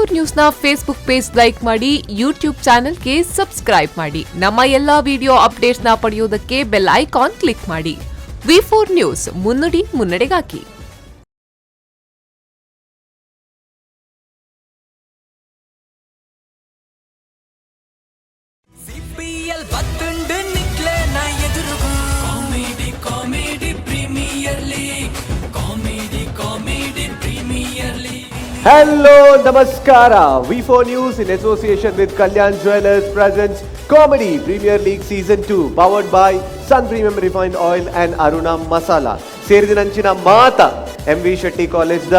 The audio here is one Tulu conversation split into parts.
ಫೋರ್ ನ್ಯೂಸ್ನ ಫೇಸ್ಬುಕ್ ಪೇಜ್ ಲೈಕ್ ಮಾಡಿ, ಯೂಟ್ಯೂಬ್ ಚಾನೆಲ್ಗೆ ಸಬ್ಸ್ಕ್ರೈಬ್ ಮಾಡಿ. ನಮ್ಮ ಎಲ್ಲಾ ವಿಡಿಯೋ ಅಪ್ಡೇಟ್ಸ್ನ ಪಡೆಯೋದಕ್ಕೆ ಬೆಲ್ ಐಕಾನ್ ಕ್ಲಿಕ್ ಮಾಡಿ. ವಿ ಫೋರ್ ನ್ಯೂಸ್, ಮುನ್ನುಡಿ ಮುನ್ನಡೆಗಾಗಿ. ಸಿಪಿಎಲ್ ಬತ್ತುಂಡು ನಿಕ್ಲೆ ನ ಎದುರುಗು. Comedy, comedy premier league. Comedy, comedy premier league. Hello, ನಮಸ್ಕಾರ. V4 News in association with Kalyan Jewellers presents Comedy Premier League Season 2, powered by Sun Premium Refined Oil and Aruna Masala. ಸೇರಿದಿನಂಚಿನ ಮಾತ ಎಂ ವಿ ಶೆಟ್ಟಿ ಕಾಲೇಜ್ದ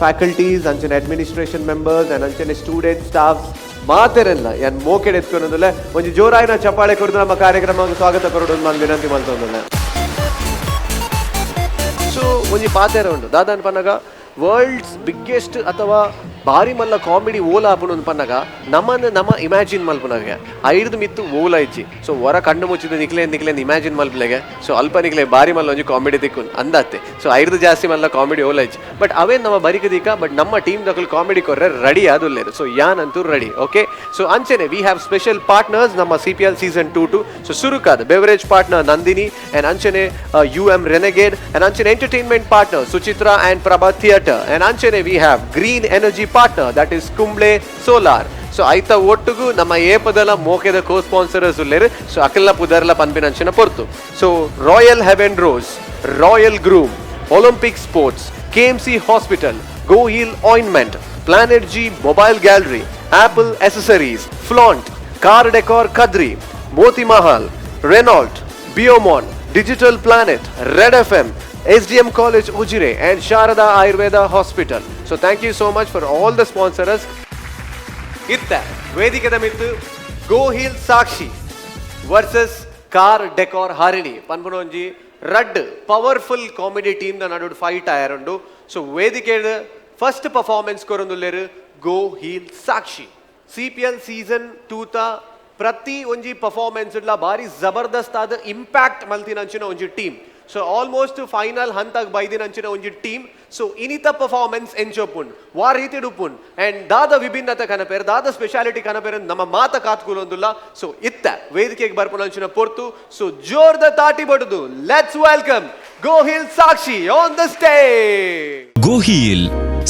ಫ್ಯಾಕಲ್ಟೀಸ್, ಅಂಚಿನ ಅಡ್ಮಿನಿಸ್ಟ್ರೇಷನ್ ಮೆಂಬರ್ಸ್ ಆ್ಯಂಡ್ ಅಂಚಿನ ಸ್ಟೂಡೆಂಟ್, ಸ್ಟಾಫ್ಸ್ ಮಾತೆರೆಲ್ಲ ಯಾನ್ ಮೋಕೆಡ್ ಎತ್ಕೊನೊಂದುಲ್ಲೆ. ಒಂಜಿ ಜೋರಾಯಿನ ಚಪ್ಪಾಳೆ ಕೊರ್ದು ನಮ್ಮ ಕಾರ್ಯಕ್ರಮಕ್ಕೆ ಸ್ವಾಗತ ಕೊರೊಡು ನಾನು ವಿನಂತಿ ಮಲ್ತೊಂದುಲ್ಲೆ. ಸೊ ಒಂಜಿ ಪಾತೆರ ಉಂಡು. ದಾದಾನ್ ಪನ್ನಗ, ವರ್ಲ್ಡ್ಸ್ ಬಿಗ್ಗೆಸ್ಟ್ ಅಥವಾ ಬಾರಿ ಮಲ್ಲ ಕಾಮಿಡಿ ಓಲ ಆಪುಂಡು ಪನ್ನಗ, ನಮನ್ ನಮ ಇಮ್ಯಾಜಿನ್ ಮಲ್ಪುನಗ ಐರ್ದ್ ಮಿತ್ತು ಓಲ ಇಜ್ಜಿ. ಸೊ ಹೊರ ಕಣ್ಣು ಮುಚ್ಚಿದ ನಿಕ್ಲೆ ನಿಕ್ಲೆ ಇಮ್ಯಾಜಿನ್ ಮಲ್ಪಲೆಗೆ. ಸೊ ಅಲ್ಪ ನಿಕ್ಲೆ ಬಾರಿ ಮಲ್ಲ ಒಂಜಿ ಕಾಮಿಡಿ ತಿಕ್ಕುನ್ ಅಂದಾತೆ. ಸೊ ಐರ್ದ್ ಜಾಸ್ತಿ ಮಲ್ಲ ಕಾಮಿಡಿ ಓಲ ಇಜ್ಜಿ. ಬಟ್ ಅವೇ ನಮ್ಮ ಬರಿಕ ದೀಕ. ಬಟ್ ನಮ್ಮ ಟೀಮ್ ದಕುಲು ಕಾಮಿಡಿ ಕೊರ್ರೆ ರೆಡಿ ಆದುಲ್ಲೇರು. ಸೊ ಯಾನ್ ಅಂತೂ ರೆಡಿ. ಓಕೆ, ಸೊ ಅಂಚೆನೆ we have special partners ನಮ್ಮ ಸಿಪಿಎಲ್ ಸೀಸನ್ 2 ಟು. ಸೊ ಸುರುಕಾದ ಬೆವರೇಜ್ ಪಾರ್ಟ್ನರ್ ನಂದಿನಿ ಅಂಡ್ ಅಂಚೆನೆ ಯು ಎಂ ರೆನೆಗೇಡ್ ಅಂಡ್ ಅಂಚೆನೆ entertainment partner Suchitra and Prabha theatre and ಅಂಚೆನೆ we have green energy partner, that is Kumble Solar. So ಐತ ಒಟ್ಟುಗು ನಮ್ಮ ಏಪದಲ ಮೋಕೆದ ಕೋ ಸ್ಪಾನ್ಸರರ್ಸ್ ಉಲ್ಲೇರು. ಸೊ ಅಕಲ್ನ ಪುದರ್ಲ ಪನ್ಪಿನಂಚಿನ ಪೊರ್ತು. So royal heaven rose, royal groom, Olympic sports, KMC hospital, go heal ointment, planet G mobile gallery, apple accessories, flaunt, car decor Kadri, Moti Mahal, Renault, ಬಿಯೋಮಾನ್, digital planet, red F M, SDM College Ujire and Sharada Ayurveda Hospital. So thank you so much for all the sponsors. ಇತ್ತ ವೇದಿಕೆದ ಮಿತ್ತು ಗೋಹಿಲ್ ಸಾಕ್ಷಿ ವರ್ಸಸ್ ಕಾರ್ ಡೆಕಾರ್ ಹಾರಿಣಿ ಪನ್ಪುನೊಂಜಿ ರಡ್ಡ್ ಪವರ್ಫುಲ್ ಕಾಮಿಡಿ ಟೀಮ್ ದ ನಡುಡು ಫೈಟ್ ಆಯರುಂಡು. ಸೊ ವೇದಿಕೆ ಫಸ್ಟ್ ಪರ್ಫಾರ್ಮೆನ್ಸ್ ಕೊರೊಂದುಲ್ಲೆರ್ ಗೋ ಹೀಲ್ ಸಾಕ್ಷಿ. ಸಿಪಿಎಲ್ ಸೀಸನ್ 2 ತ ಪ್ರತಿ ಒಂಜಿ ಪರ್ಫಾರ್ಮೆನ್ಸ್ ಬಾರಿ ಜಬರ್ದಸ್ತ್ ಆದ ಇಂಪ್ಯಾಕ್ಟ್ ಮಲ್ತಿನಂಚಿನ ಒಂಜಿ ಟೀಮ್. ಸೊ ಆಲ್ಮೋಸ್ಟ್ ಫೈನಲ್ ಹಂತಗ್ ಬೈದಿನಂಚಿನ ಒಂಜಿ ಟೀಮ್. ಸೊ ಇನಿತ ಪರ್ಫಾರ್ಮೆನ್ಸ್ ಎಂಚೊಪ್ಪುನ್, ವಾ ರೀತಿ ಉಪ್ಪುನ್ ಅಂಡ್ ದಾದ ವಿಭಿನ್ನತೆ ಕನಪೇರ್, ದಾದ ಸ್ಪೆಷಾಲಿಟಿ ಕನಪೇರ್, ನಮ್ಮ ಮಾತ ಕಾತ್ಕೂಲೊಂದುಲ್ಲ. ಸೊ ಇತ್ತ ವೇದಿಕೆಗೆ ಬರ್ಪುನಂಚಿನ ಪೊರ್ತು. ಸೊ ಜೋರ್ದ ತಾಟಿ ಬಡುದು let's welcome Gohil Sakshi on the stage. ಗೋಹೀಲ್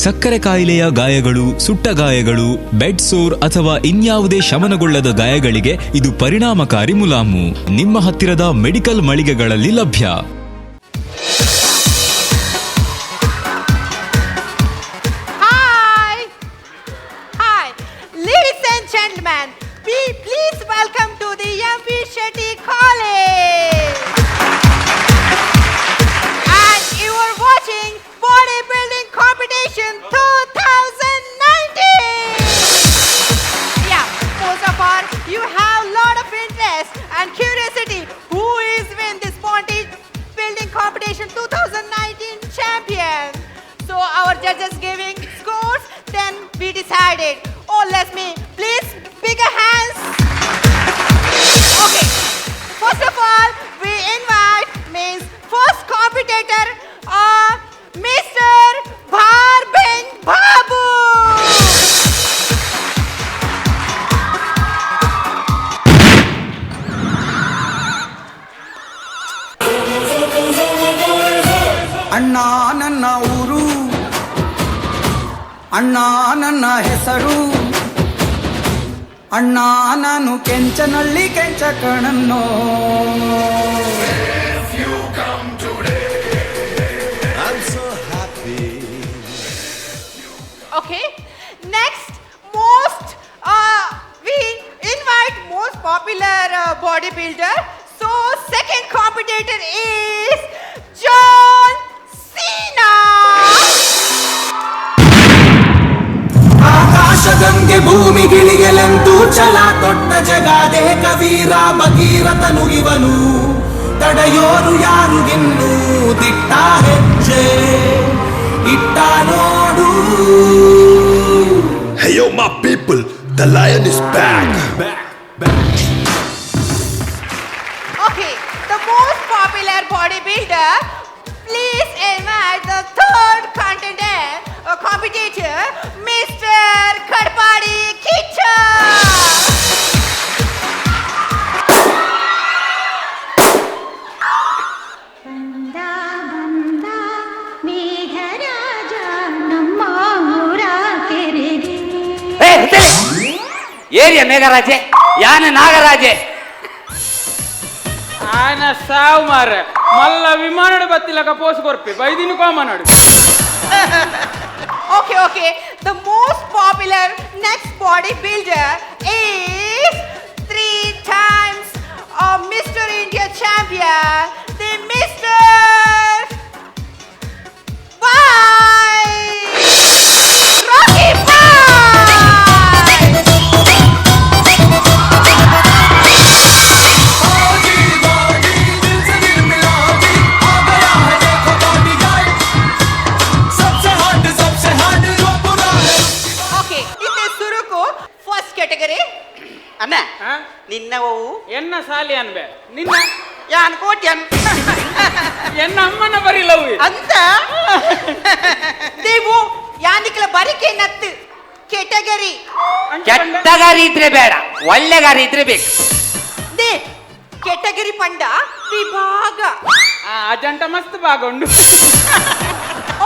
ಸಕ್ಕರೆ ಕಾಯಿಲೆಯ ಗಾಯಗಳು, ಸುಟ್ಟ ಗಾಯಗಳು, ಬೆಡ್ ಸೋರ್ ಅಥವಾ ಇನ್ಯಾವುದೇ ಶಮನಗೊಳ್ಳದ ಗಾಯಗಳಿಗೆ ಇದು ಪರಿಣಾಮಕಾರಿ ಮುಲಾಮು. ನಿಮ್ಮ ಹತ್ತಿರದ ಮೆಡಿಕಲ್ ಮಳಿಗೆಗಳಲ್ಲಿ ಲಭ್ಯ. Hi! Hi! Ladies and gentlemen, please welcome to the MV Shetty College. And you are watching Bodybuilding Competition 2019. Yeah, most of all, you have lot of interest and curiosity. Who is win this bodybuilding competition 2019 champion? So our judges giving scores, then we decided. Oh, let me please bigger hands. Okay. First of all, we invite means first competitor, Mr. Bharbin Babu. ಅಣ್ಣ ನನ್ನ ಊರು, ಅಣ್ಣ ನನ್ನ ಹೆಸರು, ಅಣ್ಣ ನಾನು ಕೆಂಚನಳ್ಳಿ ಕೆಂಚ ಕಣನ್ನೋ. I'm so happy. Okay. Next, most we invite most popular bodybuilder. So second competitor is John Cena. ಆಕಾಶಗಂಗೆ ಭೂಮಿಗಿಳಿಯಲೆಂದು ಛಲ ತೊಟ್ಟ ಜಗಾದೇಕ ವೀರ ಭಗೀರಥನು ಇವನು. ತಡೆಯೋರು ಯಾರುಗಿನ್ನು? ದಿಟ್ಟ ಹೆಜ್ಜೆ ಇಟ್ಟ ನೋಡು. Hey yo, my people, the lion is back. Okay, the most popular bodybuilder. Please invite the third contender, competitor, Mr. ಏರಿಯ ಮೇಘರಾಜೆ ಯಾನ ನಾಗರಾಜೆ ಆನ ಸಾವು ಮಾರೆ ಮಲ್ಲ ವಿಮಾನಡು ಬತ್ತಿಲಕ ಪೋಸ್ ಕೊರ್ಪಿ ಬೈದಿನ ಕೋಮನಡು. Okay, okay. The most popular next bodybuilder is 3 times a Mr. India champion, the Mr. Bye! Rocky Bye! Okay, ಇತ್ತೆ ಸುರುಕು ಫಸ್ಟ್ ಕ್ಯಾಟಗರಿ. ಅಣ್ಣ ನಿನ್ನ ಓವು ಎನ್ನ ಸಾಲಿ ಅನ್ಬೆ ನಿನ್ನ ಯಾನ್ ಕೋಟ್ಯನ್ ಎನ್ನ ಅಮ್ಮನ ಬರಿ ಲವ್ ಅಂತ ದೇವು ಯಾನಿಕಲ ಬರಿಕೆ ನತ್ತು ಕೆಟಗರಿ. ಕೆಟ್ಟ ಗಾರಿ ಇದ್ರೆ ಬೇಡ, ಒಳ್ಳೆ ಗಾರಿ ಇದ್ರೆ ಬೇಕು. They category ಪಂಡ ವಿಭಾಗ. ಅಜಂಟ ಮಸ್ತ್ ಭಾಗ ಉಂಡು.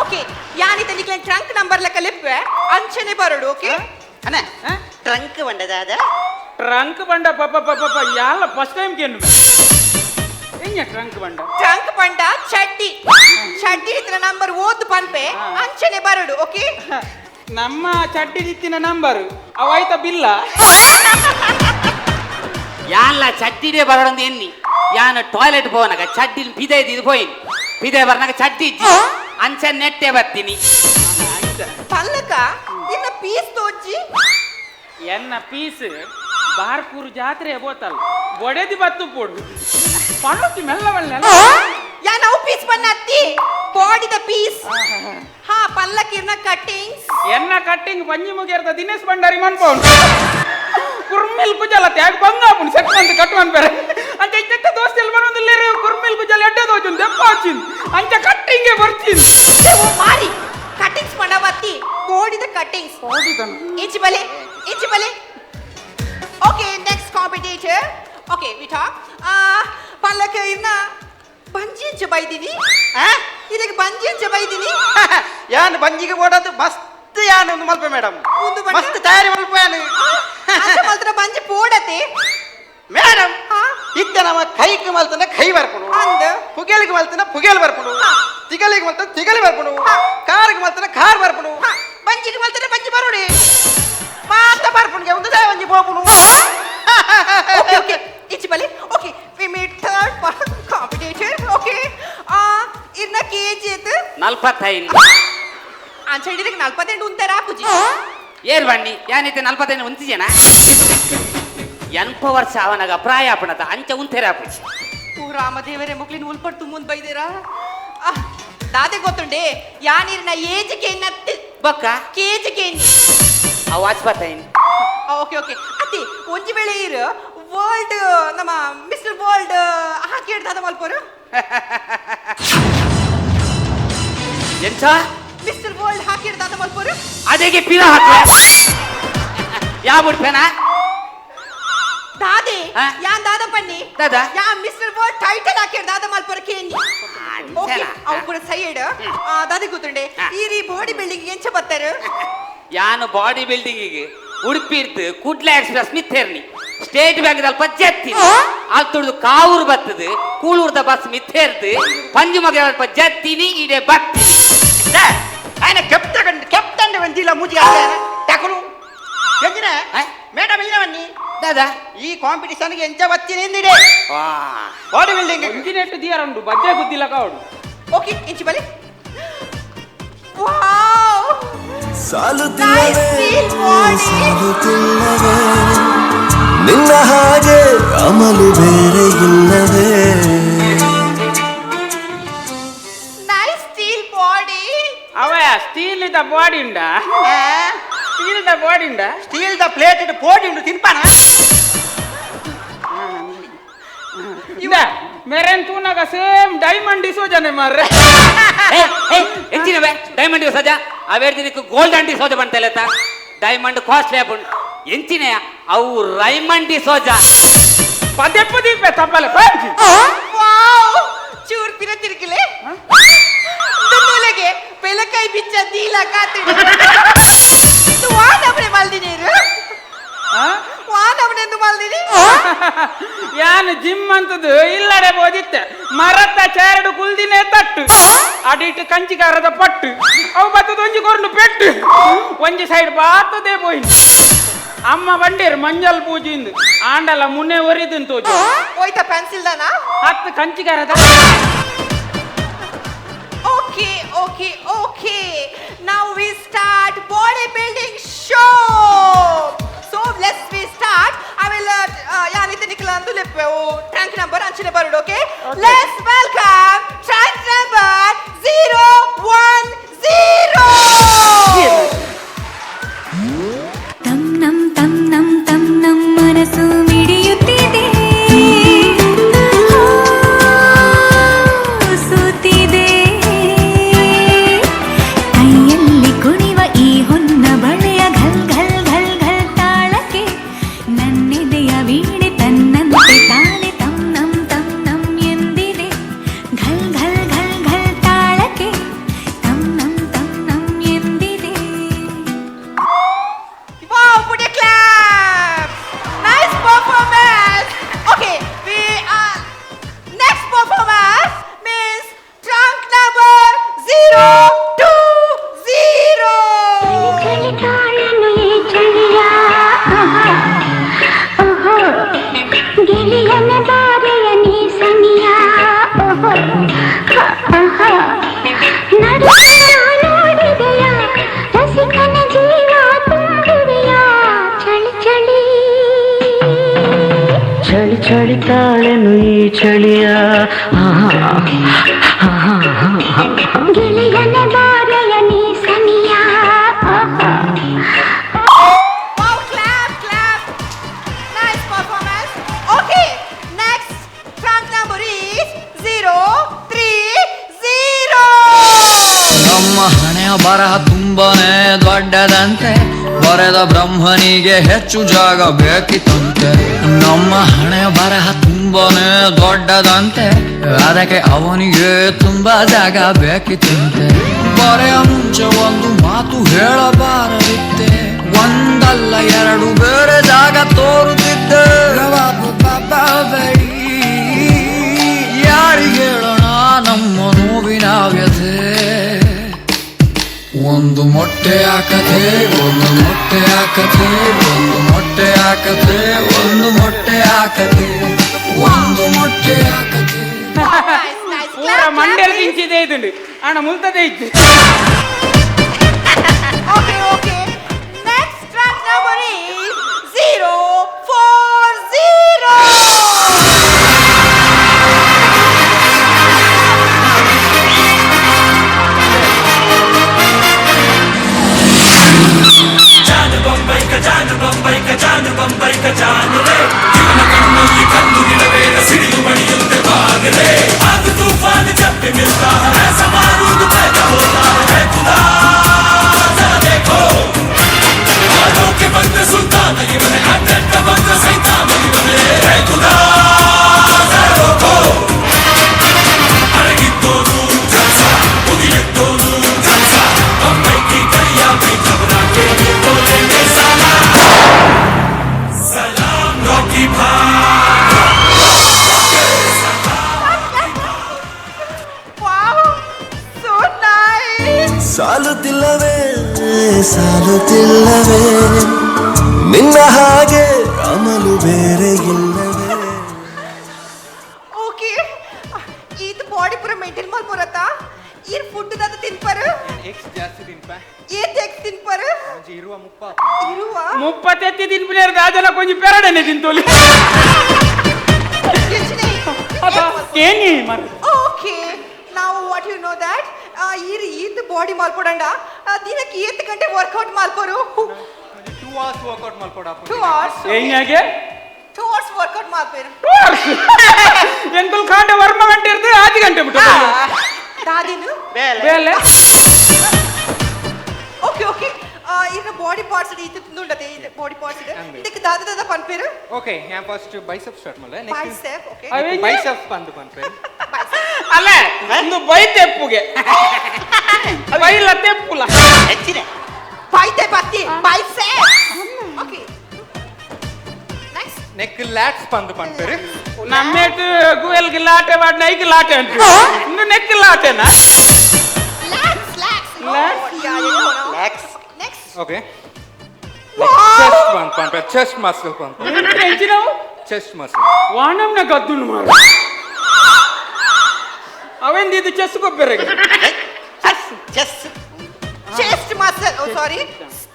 ಓಕೆ, ಯಾನಿತ ನಿಕ್ಲೆ ಟ್ರಂಕ್ ನಂಬರ್ ಲೆಕ್ಕ ಲಿಪ್ಪೆ ಅಂಚನೆ ಬರಡು. ಓಕೆ ಅಣ್ಣ ಟ್ರಂಕ್ ಬಂಡದಾದ ಟ್ರಂಕ್ ಬಂಡ ಪಪ್ಪ ಪಪ್ಪ ಯಾಲ ಫಸ್ಟ್ ಟೈಮ್ ಕೇನು ಎಂಜ ಟ್ರಂಕ್ ಬಂಡ? ಟ್ರಂಕ್ ಪಂಡ ಚಡ್ಡಿ, ಚಡ್ಡಿ ಇತ್ರ ನಂಬರ್ ಓದ್ ಪನ್ಪೆ ಅಂಚನೆ ಬರಡು. ಓಕೆ, ನಮ್ಮ ಚಡ್ಡಿ ದಿತ್ತಿನ ನಂಬರ್ ಅವಾಯ್ತ ಬಿಲ್ಲ. ಯಾನ್ಲ ಚಡ್ಡಿನೇ ಬರಡೊಂದು ಎನ್ನಿ ಯಾನ್ ಟಾಯ್ಲೆಟ್ ಪೋವನಾಗ ಚಡ್ಡಿ ಪಿದೆ ಇದು ಪೋಯಿನ್ ಪಿದೆ ಬರ್ನಾಗ ಚಡ್ಡಿ ಇಜ್ಜಿ ಅಂಚ ನೆಟ್ಟೆ ಬರ್ತೀನಿ. ಪಲ್ಲಕ ಇನ್ನ ಪೀಸ್ ತೋಜಿ. ಎನ್ನ ಪೀಸ್ ಬಾರ್ಕೂರು ಜಾತ್ರೆ ಬೋತಲ್ ಬೊಡೆದಿ ಬತ್ತು ಪೋಡು ಪಣ್ಣುತ್ತಿ ಮೆಲ್ಲ ಮೆಲ್ಲ. ಯಾ ನಾವು ಪೀಸ್ ಬನ್ನತ್ತಿ ಬಾಡಿದ ಪೀಸ್. ಹಾ ಪಲ್ಲಕ್ಕಿರ್ನ ಕಟ್ಟಿಂಗ್ಸ್. ಎನ್ನ ಕಟ್ಟಿಂಗ್ ಪಂಜಿ ಮುಗಿಯರ್ದ ದಿನೇಶ್ ಭಂಡಾರಿ ಮನ್ಪೌಂಡು ಕುರ್ಮಿಲ್ ಕುಜಲ ತ್ಯಾಗ ಬಂಗಾಪುನ್ ಸೆಟ್ ಮಂತ್ ಕಟ್ ಮನ್ಪೆರೆ ಅಂಚ ಇತ್ತ ದೋಸ್ತಿ ಎಲ್ಲಿ ಬರೋದಿಲ್ಲೇರು ಕುರ್ಮಿಲ್ ಕುಜಲ ಎಡ್ಡೆ ದೋಚುನ್ ದೆಪ್ಪ ಹಚ್ಚಿನ್ ಅಂಚ ಕಟ್ಟಿಂಗೆ ಬರ್ಚಿನ್. ಓ ಮಾರಿ ಕಟ್ಟಿಂಗ್ಸ್ ಮಾಡವತ್ತಿ ಬಾಡಿದ ಕಟ್ಟಿಂಗ್ಸ್. ಇಂಚಿ ಬಲೆ ಇಂಚಿ ಬಲೆ. Okay, next competitor. Okay, we talk. ಪಲ್ಲಕ ಇರ್ನ ಬಂಜಿ ಅಂಚ ಬೈದಿನಿ. ಇದಕ್ಕೆ ಬಂಜಿ ಅಂಚ ಬೈದಿನಿ. ಯಾನ್ ಬಂಜಿಗೆ ಓಡೋದು ಮಸ್ತ್ ಯಾನ್ ಒಂದು ಮಲ್ಪೆ ಮೇಡಮ್ ಮಸ್ತ್ ತಯಾರಿ ಮಲ್ಪೆ ಯಾನ್ ಅಂಚ ಮಲ್ತ್ರ ಬಂಜಿ ಪೋಡತೆ ಮೇಡಮ್. ಇತ್ತ ನಮ್ಮ ಕೈಗೆ ಮಲ್ತನ ಕೈ ಬರ್ಪುಣು ಅಂದ ಪುಗೆಲಿಗೆ ಮಲ್ತನ ಪುಗೆಲ್ ಬರ್ಪುಣು ತಿಗಲಿಗೆ ಮಲ್ತನ ತಿಗಲಿ ಬರ್ಪುಣು ಕಾರಿಗೆ ಮಲ್ತನ ಕಾರ್ ಬರ್ಪುಣು ಬಂಜಿಗೆ ಮಲ್ತನ ಬಂಜಿ ಬರೋಡಿ ಮಾತ ಬರ್ಪುಣ್ಗೆ ಒಂದು ಬಂಜಿ ಪೋಪುಣು. ಓಕೆ ಓಕೆ ಇಂಚಿ ಬಲೆ. Okay, we meet third competitor. Okay, ಇರ್ನ ಕೆಜಿ ಇತ್ತು 45. ಅಂಚ ಹಿಡಿದಕ್ಕೆ 48 ಉಂತಾರ ಪೂಜಿ. ಏರ್ ಬನ್ನಿ ಯಾನೈತೆ 45 ಉಂತಿಜೇನಾ 80 ವರ್ಷ ಅವನಾಗ ಪ್ರಾಯ ಅಪಣತ ಅಂಚ ಉಂತೇರ ಅಪ್ಪುಜಿ. ಓ ರಾಮದೇವರೇ ಮುಕ್ಲಿನ ಉಲ್ಪಟ್ಟು ಮುಂದ್ ಬೈದಿರಾ? ದಾದೆ ಗೊತ್ತುಂಡೆ ಯಾನೀರ್ನ ಏಜಿಗೆ ನತ್ತು ಬೊಕ್ಕ ಕೆಜಿಗೆ ಅವು 55. ಓಕೆ ಓಕೆ ಅತಿ ಒಂಜಿ ವೇಳೆ ಇರು ವರ್ಲ್ಡ್ ನಮ್ಮ ಮಿಸ್ಟರ್ ವರ್ಲ್ಡ್ ಹಾಕಿ ಹಿಡ್ದಾದ ಮಲ್ಪೋರು. ಎಂತ ಮಿಸ್ಟರ್ ವರ್ಲ್ಡ್ ಹಾಕಿ ಹಿಡ್ದಾದ ಮಲ್ಪೋರು. ಅದೇಗೆ ಪಿರ ಹಾಕ ಯಾವ ಬಿಡ್ಪೇನ ದಾದೆ ಯಾನ್ ದಾದ ಪನ್ನಿ ದಾದಾ ಯಾ ಮಿಸ್ಟರ್ ವರ್ಲ್ಡ್ ಟೈಟಲ್ ಹಾಕಿ ದಾದ ಮಲ್ಪೋರು ಕೇನಿ. ಓಕೆ, ಅವು ಪೂರ ಸೈಡ್ ದಾದೆ ಗೊತ್ತುಂಡೆ ಈ ಬಾಡಿ ಬಿಲ್ಡಿಂಗ್ ಎಂಚ ಬರ್ತಾರೆ? ಯಾನು ಬಾಡಿ ಬಿಲ್ಡಿಂಗಿಗೆ ಉಡುಪಿ ಇರ್ತು ಕುಡ್ಲ ಎಕ್ಸ್ಪ್ರೆಸ್ ಮಿತ್ತೇರ್ನಿ ಸ್ಟೇಟ್ ಬ್ಯಾಂಕ್ ಅಲ್ಪ ಜತ್ತಿ ಅಲ್ಲಿ ತುಳಿದು ಕಾವೂರು ಬರ್ತದೆ ಕೂಳೂರ್ದ ಬಸ್ ಮಿತ್ತೇರ್ದು ಪಂಜು ಮಗ ಅಲ್ಪ ಜತ್ತೀನಿ ಇಡೆ ಬತ್ತೀನಿ. ఆయన ಕೆಪ್ತಗಂಡು ಕೆಪ್ತಂಡೆ ಒಂದಿಲ್ಲ ಮೂಜಿಗೆ ಟಕಲು ಎಂಜಿನ ಮೇಡಮ್ ಇಲ್ಲವನ್ನಿ ದಾದಾ ಈ ಕಾಂಪಿಟಿಷನ್ಗೆ ಎಂಚ ಬತ್ತೀನಿ ಎಂದಿಡೆ ಬಾಡಿ ಬಿಲ್ಡಿಂಗ್ ಇಂಜಿನೆಟ್ ದಿಯರಂಡು ಬಜ್ಜೆ ಗುದ್ದಿಲ್ಲ ಕಾವಡು. ಓಕೆ ಇಂಚಿ ಬಲೆ. ವಾವ್ ಸಾಲುತ್ತಿಲ್ಲವೇ ಸಾಲುತ್ತಿಲ್ಲವೇ ನಿನ್ನ ಹಾಗೆ ಅಮಲು ಬೇರೆ ಇಲ್ಲವೇ. Nice steel body. ಅವಯ ಸ್ಟೀಲ್ the body ಉಂಡ ಸ್ಟೀಲ್ the body ಉಂಡ ಸ್ಟೀಲ್ the plate ಇಟ್ಟು ಪೋಡಿ ಉಂಡು ತಿನ್ಪಾನ. ಇಂದ ಮೆರೆನ್ ತೂನಾಗ ಸೇಮ್ ಡೈಮಂಡ್ ಡಿಸೋಜನೆ ಮಾರ್ರೆ. ಎಂಚಿನವೇ ಡೈಮಂಡ್ ಸಜಾ ಅವೇರ್ ದಿನಕ್ಕೆ ಗೋಲ್ಡನ್ ಡಿಸೋಜ ಬಂತಲ್ಲ ಡೈಮಂಡ್ ಕಾಸ್ಟ್ಲಿ ಆಪುಂಡು ಎಂಚಿನ ಅವು ರೈಮಂಡ್ ಡಿಸೋಜ ಪದೇ ಪದೇ ತಪ್ಪಲೆ ಪಾಂಚಿ. ವಾವ್ ಚೂರ್ ಪಿರ ತಿರುಗಿಲೆ ದುನ್ನುಲೆಗೆ ಪೆಲಕೈ ಬಿಚ್ಚ ದೀಲ ಕಾತಿಡು. ವಾ ನಮ್ರೆ ಮಲ್ದಿ ನೀರು ಯಾನ್ ಜಿಮ್ ಅಂತದು ಇಲ್ಲಡೆ ಬೋದಿತ್ತೆ ಮರತ್ತ ಚೇರಡು ಕುಲ್ದಿನೇ ತಟ್ಟು ಅಡಿಟ್ಟು ಕಂಚಿಕಾರದ ಪಟ್ಟು ಅವು ಬತ್ತದ ಒಂಜಿ ಕೊರ್ನು ಪೆಟ್ಟು ಒಂಜಿ ಸೈಡ್ ಬಾತದೇ ಪೋಯಿನ್ ಅಮ್ಮ ಬಂಡೇರು ಮಂಜಲ್ ಪೂಜಿಂದು ಆಂಡಲ ಮುನ್ನೆ ಒರಿದುನ್ ತೋಜು ಹೋಯ್ತಾ ಪೆನ್ಸಿಲ್ ದಾನಾ? ಹತ್ತು ಕಂಚಿಕಾರದ. Okay, okay, okay. Now we start bodybuilding show. So let's we start. I will ಯಾನಿತ ನಿಖಲ ಅಂದು ಲೆಪ್ಪೆ ಓ ಟ್ರಂಕ್ ನಂಬರ್ ಅಂಚನೆ ಬರುಡು. Okay, let's welcome trunk number 010. ತಂ ನಂ ತಂ ನಂ ತಂ ನಂ ಮನಸ್ಸು ಮಿಡಿಯುತ್ತಿದೆ, ಸೂತಿದೆ. ಕೈಯಲ್ಲಿ ಕುಣಿವ ಈ ಹೊನ್ನ ಬಳೆಯ ಘಲ್ ಘಲ್ ಘಲ್ ಘಲ್ ತಾಳಕ್ಕೆ ನನ್ನೆದೆಯ ವೀಣೆ ತನ್ನಂತೆ ತಾನೆ ತಂ ನಂ ತಂ ನಂ ಎಂದಿದೆ. ಘಲ್ ಘಲ್ ಘಲ್ ಘಲ್ ತಾಳಕ್ಕೆ ತಂ ನಂ ತಂ ನಂ ಎಂದಿದೆ. Wow, put a clap. Nice performance. Okay, we are next performance means trunk number 020. ಚಳಿ ತಾಳನು ಈ ಚಳಿಯ, ಓಹೋ ಗೆಳೆಯನ ಬಾರೆಯ ನೀ ಸನಿಯ, ಓಹೋ ಆಹಾ ನಡುವೆ ನೋಡಿದೆಯ ರಸಿಕನ ಜೀವ ತುಂಬುವೆಯ ಚಳಿ ಚಳಿ ಚಳಿ ಚಳಿ ತಾಳೆನು ಈ ಚಳಿಯ, ಆಹಾ, ಆಹಾ, ಆಹಾ. ಗೆಳೆಯನ ಬಾರೆಯ ನೀ ಸನಿಯ, ಆಹಾ. Wow, clap, clap. Nice performance. Okay, next trunk number is 030. ನಮ್ಮ ಹಣೆಯ ಬರಹ ತುಂಬಾನೇ ದೊಡ್ಡದಂತೆ, ಬರೆದ ಬ್ರಹ್ಮನಿಗೆ ಹೆಚ್ಚು ಜಾಗ ಬೇಕಿತ್ತಂತೆ. ನಮ್ಮ ಹಣೆಯ ಬರಹ ತುಂಬಾನೇ ದೊಡ್ಡದಂತೆ, ಅದಕ್ಕೆ ಅವನಿಗೆ ತುಂಬಾ ಜಾಗ ಬೇಕಿತ್ತಂತೆ. ಬರೆಯ ಮುಂಚೆ ಒಂದು ಮಾತು ಹೇಳಬಾರದಿತ್ತೆ, ಒಂದಲ್ಲ ಎರಡು ಬೇರೆ ಜಾಗ ತೋರುತ್ತಿದ್ದೆ. ಯಾರಿಗೆ ಹೇಳೋಣ ನಮ್ಮ ನೋವಿನ ವ್ಯಥೆ? ಒಂದು ಮೊಟ್ಟೆಯ ಕಥೆ, ಒಂದು ಮೊಟ್ಟೆಯ ಕಥೆ, ಒಂದು ಮೊಟ್ಟೆಯ ಕಥೆ, ಒಂದು ಮೊಟ್ಟೆಯ ಕಥೆ, ಒಂದು ಮೊಟ್ಟೆಯ ಕಥೆ. Nice, nice. ಪೂರ Clap, clap, ಮಂಡೆಲ್ please. ದಿಂಚಿದೆ ಇದುಂಡು ಅಣ್ಣ ಮುಲ್ತದೆ ಇಜ್ಜಿ. Okay, okay. Next trunk number is 040. Wow, so nice. ಸಾಲುತ್ತಿಲ್ಲವೇ ಸಾಲುತ್ತಿಲ್ಲವೇ ನಿನ್ನ ಹಾಗೆ ಅಮಲು ಬೇರೆ ಇಲ್ಲವೇ. ಓಕೆ, ಈತ ಬಾಡಿ ಪೂರ ಮೇಂಟೈನ್ ಮಲ್ಪೊರತ್ತ? ಈರ್ ಫುಡ್ ದಾದ ತಿನ್ಪರು? ಎಕ್ಸ್ ಜಾಸ್ತಿ ತಿನ್ಪ. ಏತ್ ಎಕ್ಸ್ ತಿನ್ಪರು? ಒಂಜಿ ಇರುವ ಮುಪ್ಪ. ಇರುವ ಮುಪ್ಪತ್ತೆತ್ತಿ ತಿನ್ಪಿನೇರು ದಾಜನ ಕೊಂಚ ಪೆರಡನೆ ತಿಂತೋಲಿ. ಕೇನಿ ಮರ. ಓಕೆ, ನಾವು what you know that ಈರ್ ಈತ್ ಬಾಡಿ ಮಲ್ಪೊಡಂಡ ದಿನಕ್ಕೆ ಏತ್ ಗಂಟೆ ವರ್ಕೌಟ್ ಮಲ್ಪೊರು? 2 ಅವರ್ಸ್ ವರ್ಕೌಟ್ ಮಲ್ಪೊಡ. 2 ಅವರ್ಸ್. ಎಂಗಾಗೆ? 2 ಅವರ್ಸ್ ವರ್ಕೌಟ್ ಮಲ್ಪೇರು. ಎಂಕುಲ್ ಕಾಂಡೆ ವರ್ಮ ಗಂಟೆ ಇರ್ತದೆ ಆಜಿ ಗಂಟೆ ಬಿಟ್ಟು. ದಾದಿನು ಬೇಲೆ. ಓಕೆ ಓಕೆ, ಇನ್ನು ಬಾಡಿ ಪಾರ್ಟ್ಸ್ ಈತ ತಿಂದುಂಡತೆ ಬಾಡಿ ಪಾರ್ಟ್ಸ್ ಇದೆ, ಇದಕ್ಕೆ ದಾದ ದಾದ ಪನ್ಪೇರು? ಓಕೆ, ഞാൻ ಫಸ್ಟ್ ಬೈಸೆಪ್ ಸ್ಟಾರ್ಟ್ ಮಲ್ಲೆ. Next bicep, okay. ಅವೆಂಜೆ? ಬೈಸೆಪ್ಸ್ ಬಂದು ಪನ್ಪೇರು. ಅಲ್ಲ, ಒಂದು ಬೈ ತೆಪ್ಪುಗೆ ಬೈಲ ತೆಪ್ಪುಲ. ಬೈತೆ ಬತ್ತಿ ಬೈಸೆಪ್. Okay, next. ನೆಕ್ ಲ್ಯಾಟ್ಸ್ ಪಂದ್ ಪನ್ಪೆರ್. ನಮ್ಮೇಟ್ ಗುವೆಲ್ಗೆ ಲಾಟೆ ವಾಡ್ ನೈಕ್ ಲಾಟೆ ಅಂಟು. ಇಂದು ನೆಕ್ ಲಾಟೆನಾ? Lats lats. Lats. Next. Okay. Chest ಪಂದ್ ಪನ್ಪೆರ್, ಚೆಸ್ಟ್ ಮಸಲ್ ಪಂದ್. ಎಂಚಿನವು? Chest muscle. ವಾನಮ್ನ ಗದ್ದುನು ಮಾರ. ಅವೆಂದು ಇದು chess ಕೊಬ್ಬರಿಗೆ? Chess chest muscle. Oh sorry,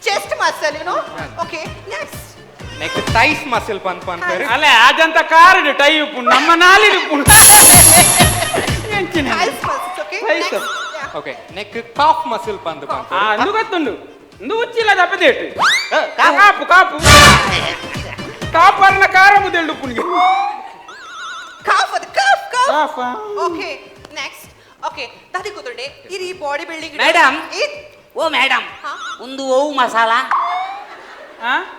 chest muscle, you know. Okay, next. Neck thighs muscle ಪಂದ್ ಪನ್ಪೆರ್. ಅಲ್ಲ ಅದಂತ ಕಾರಡು ಟೈ ಉಪ್ಪುಂಡು ನಮ್ಮ ನಾಲಿಡು ಉಪ್ಪುಂಡು. ಎಂಚಿನ? Thighs muscles. Okay, Thighs. Next. Okay, neck calf muscle ಪಂದ್ ಆ ಪನ್ಪೆರ್. ಅಂದು ಗೊತ್ತುಂಡು. ಇಂದು ಉಚ್ಚಿಲ್ಲ ದಪ್ಪದೇಟು. ಕಾಪು ಕಾಪು ಕಾಪು ಅರ್ನ ಕಾರ ಮುದೆಲ್ಡು ಉಪ್ಪುನಿಗೆ. ಕಾಫ್ ಅದು, calf calf. Calf. Okay, next. Okay, ದಾದಿ ಕೂತುಂಡೆ ಇರಿ ಬಾಡಿ ಬಿಲ್ಡಿಂಗ್. ಮೇಡಮ್. ಓ ಮೇಡಮ್, ಒಂದು ಓವು ಮಸಾಲ,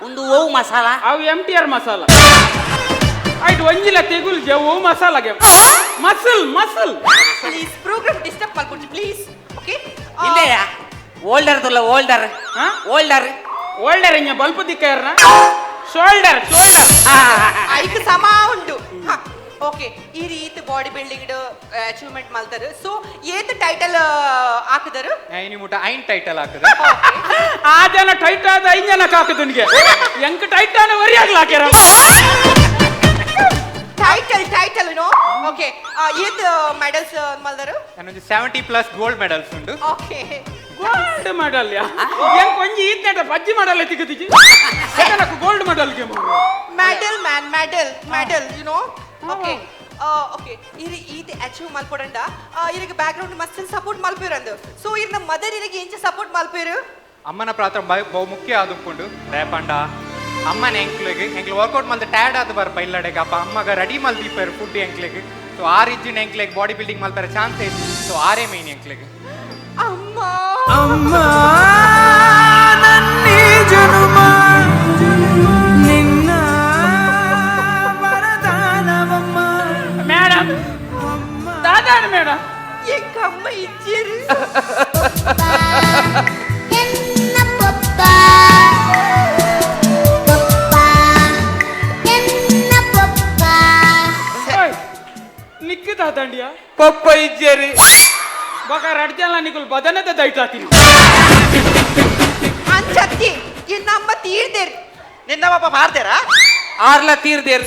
ಒಂದು ಓವು ಮಸಾಲ. ಅವು ಎಂ ಟಿ ಆರ್ ಮಸಾಲ ಆಯ್ತು. ಒಂಜಿಲ ತೆಗುಲ್ ಓ ಮಸಾಲಾಗೆ muscle muscle. Please program disturb ಮಾಡ್ಕೊಡ್ರಿ ಪ್ಲೀಸ್. ಓಕೆ. ಇಲ್ಲೆಯಾ ಓಲ್ಡರ್ ತುಲ್ಲ ಓಲ್ಡರ್ ಓಲ್ಡರ್ ಓಲ್ಡರ್ ಇಂಜ ಬಲ್ಪು ದಿಕ್ಕರ್ನ ಶೋಲ್ಡರ್ ಶೋಲ್ಡರ್ ಐಕ್ ಸಮ ಉಂಡು. ಓಕೆ, ಈ ರೀತಿ ಬಾಡಿ ಬಿಲ್ಡಿಂಗ್ ಅಚೀವ್ಮೆಂಟ್ ಮಾಡ್ತಾರೆ. ಸೊ ಏತ್ ಟೈಟಲ್ ಹಾಕಿದರು? ಐನಿ ಮುಟ ಐನ್ ಟೈಟಲ್ ಹಾಕದ. ಆ ಜನ ಟೈಟ್ ಆದ ಐನ್ ಜನಕ್ಕೆ ಹಾಕುದು ನಿಗೆ. ಎಂಕ್ ಟೈಟ್ ಆನ ವರಿ ಆಗ್ಲ ಹಾಕ್ಯಾರ. Title title no. Okay, ಏತ್ ಮೆಡಲ್ಸ್ ಮಲ್ದರು? ನಾನೊಂದು 70+ ಗೋಲ್ಡ್ ಮೆಡಲ್ಸ್ ಉಂಡು. ಓಕೆ, ಗೋಲ್ಡ್ ಮೆಡಲ್ ಯಾ ಎಂಕ್ ಒಂಜಿ ಈತ್ನೇಟ ಬಜ್ಜಿ ಮೆಡಲ್ ತಿಕ್ಕುದಿಜಿ. ಜನಕ್ಕೆ ಗೋಲ್ಡ್ ಮೆಡಲ್ ಗೆ medal man, medal medal you know. Okay okay, ಇರಿ ಈತ ಅಚೀವ್ ಮಲ್ಪೊಡಂಡ ಇರಿಗೆ ಬ್ಯಾಕ್ ಗ್ರೌಂಡ್ ಮಸ್ತ್ ಸಪೋರ್ಟ್ ಮಲ್ಪಿರಂದು. ಸೊ ಇರ್ನ ಮದರ್ ಇರಿಗೆ ಎಂಚ ಸಪೋರ್ಟ್ ಮಲ್ಪಿರು? ಅಮ್ಮನ ಪ್ರಾತ್ರ ಬಹು ಮುಖ್ಯ ಆದುಪ್ಪುಂಡು. ರೇಪಂಡ ಅಮ್ಮನ ಎಂಕ್ಲೆಗ್ ಎಂಕ್ಲು ವರ್ಕೌಟ್ ಮಲ್ತ ಟ್ಯಾಡ್ ಆದ್ ಬರ್ಪ ಇಲ್ಲಡೆಗೆ ಅಪ್ಪ ಅಮ್ಮಗ ರೆಡಿ ಮಲ್ದಿಪ್ಪೆರ್ ಫುಡ್ ಎಂಕ್ಲೆಗ್. ಸೊ ಆ ರೀತಿನ ಎಂಕ್ಲೆಗ್ ಬಾಡಿ ಬಿಲ್ಡಿಂಗ್ ಮಲ್ಪರೆ ಚಾನ್ಸ್ ಐತಿ. ಸೊ ಆರೇ ಮೇನ್ ಎಂಕ್ಲೆಗ್. ಅಮ್ಮ ಅಮ್ಮ ನನ್ನಿ ಜನುಮ ನಿನ್ನ ವರದಾನವಮ್ಮ. ಮೇಡಮ್ ದಾದಾನ ಮೇಡಮ್ ಎಂಕಮ್ಮ ಇಜ್ಜೇರು. ನಿಕ್ಕ ದಾದಾಂಡಿಯ ಪಪ್ಪ ಇಜ್ಜೇರಿ ಬಕ ರಡ್ಜಲ್ಲ ನಿಕುಲ್ ಬದನದ ದೈಟಾತೀನಿ. ಅಂಚತ್ತಿ ಇನ್ನಮ್ಮ ತೀರ್ದೇರ್. ನಿನ್ನ ಪಾಪ ಮಾರ್ದೇರಾ? ಆರ್ಲ ತೀರ್ದೇರ್.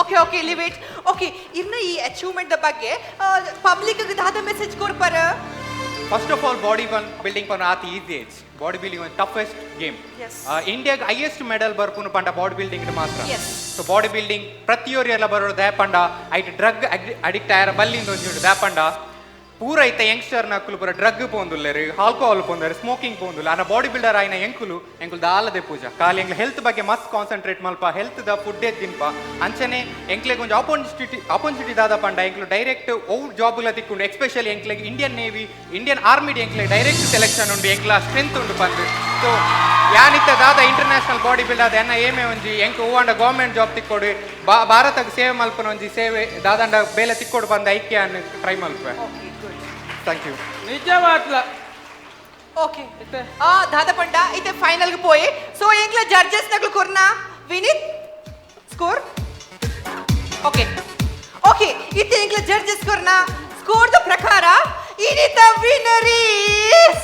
Okay okay, leave it. Okay, ಇನ್ನ ಈ ಅಚೀವ್ಮೆಂಟ್ ಬಗ್ಗೆ ಪಬ್ಲಿಕ್ ದಾದ ಮೆಸೇಜ್ ಕೊಡ್ಪಾರ? First of all body building ಪನ ಆತ ಈಸಿ ಏಜ್. ಬಾಡಿ ಬಿಲ್ಡಿಂಗ್ ಒಂದು ಟಫೆಸ್ಟ್ ಗೇಮ್. ಇಂಡಿಯಾಗ ಹೈಯೆಸ್ಟ್ ಮೆಡಲ್ ಬರ್ಪುನು ಪಂಡ ಬಾಡಿ ಬಿಲ್ಡಿಂಗ್ ಮಾತ್ರ. ಸೊ ಬಾಡಿ ಬಿಲ್ಡಿಂಗ್ ಪ್ರತಿಯೊರಿ ಎಲ್ಲ ಬರೋದು ದಾಪಂಡ ಐಟ್ ಡ್ರಗ್ ಅಡಿಕ್ಟ್ ಆಯರ ಬಲ್ಲಿಂದ ಒಂಜಿ ದಾಪಂಡ ಪೂರ ಐತ ಯಂಗ್ಸ್ಟರ್ ನಕ್ಕುಲು ಪೂರ ಡ್ರಗ್ ಪೋಂದುಲ್ಲೇರು, ಆಲ್ಕೋಹಾಲ್ ಪೋಂದರೆ, ಸ್ಮೋಕಿಂಗ್ ಪೋಂದುಲ್ಲ. ಆನ ಬಾಡಿ ಬಿಲ್ಡರ್ ಆಯ್ನ ಎಂಕುಲು ಎಂಕುಲು ದಾಲದೆ ಪೂಜಾ ಖಾಲಿ ಎಂಕ್ಲು ಹೆಲ್ತ್ ಬಗ್ಗೆ ಮಸ್ತ್ ಕಾನ್ಸಂಟ್ರೇಟ್ ಮಲ್ಪ, ಹೆಲ್ತ್ the food ತಿನ್ಪ. ಅಂಚನೆ ಎಂಕ್ಲೆಗ್ ಒಂಜಿ ಆಪರ್ಚುನಿಟಿ ದಾದ ಪಂಡ ಎಂಕ್ಲು ಡೈರೆಕ್ಟ್ ಓ ಜಾಬ್ಲ ತಿಕ್ಕೊಂಡು, ಎಸ್ಪೆಷಲಿ ಎಂಕ್ಲೆಗ್ ಇಂಡಿಯನ್ ನೇವಿ ಇಂಡಿಯನ್ ಆರ್ಮಿ ಎಂಕ್ಲೆ ಡೈರೆಕ್ಟ್ ಸೆಲೆಕ್ಷನ್ ಉಂಡು, ಎಂಕ್ಲ ಸ್ಟ್ರೆಂತ್ ಉಂಡು ಪಂದು. ಸೊ ಯಾನಿತ್ತ ದಾದ ಇಂಟರ್ನ್ಯಾಷನಲ್ ಬಾಡಿ ಬಿಲ್ಡರ್ ಎನ್ನ ಏಮೆ ಒಂಜಿ ಎಂಕ್ ಹೂವಾಂಡ ಗೌರ್ಮೆಂಟ್ ಜಾಬ್ ತಿಕ್ಕೊಡು, ಭಾರತಕ್ಕೆ ಸೇವೆ ಮಲ್ಪನ ಒಂಜಿ ಸೇವೆ ದಾದಂಡ ಬೇಲೆ ತಿಕ್ಕೊಡು ಬಂದ ಐಕ್ಯ ಟ್ರೈ ಮಲ್ಪೆ. Thank you. ನಿಜವಾಗ್ಲ. ಓಕೆ, ಆ ದಾದ ಪಂಡ ಇತ್ತೆ ಫೈನಲ್ ಗೆ ಪೋಯಿ. ಸೊ ಎಂಕ್ಲ ಜಡ್ಜಸ್ ನಕ್ಲು ಕೊರ್ನಾ ವಿನಿತ್ ಸ್ಕೋರ್. ಓಕೆ ಓಕೆ, ಇತ್ತೆ ಎಂಕ್ಲ ಜಡ್ಜಸ್ ಕೊರ್ನಾ ಸ್ಕೋರ್ the ಪ್ರಕಾರ ಇನಿತ winner is,